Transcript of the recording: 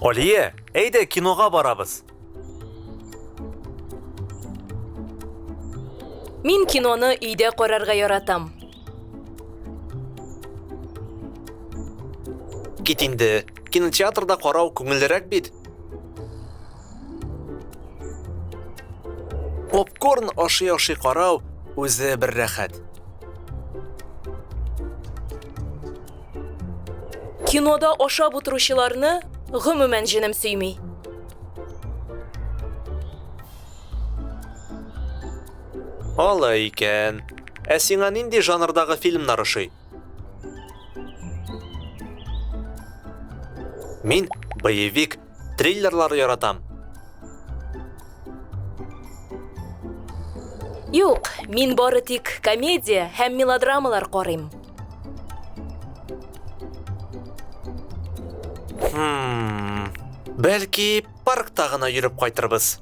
Алия, әйдә кинога барабыз. Мин киноны өйдә карарга яратам. Кит инде, кинотеатрда карау күңеллерәк бит. Попкорн ашый-ашый карау үзе бер рәхәт. Кинода ашап утыручыларны гомумән җенем сөйми. Алай икән. Ә сиңа нинди жанрдагы фильмнар ошый? Мин боевик, триллерлар яратам. Юк, мин бары тик комедия һәм мелодрамалар карыйм. Хм, бәлки паркта гына йөреп кайтырбыз.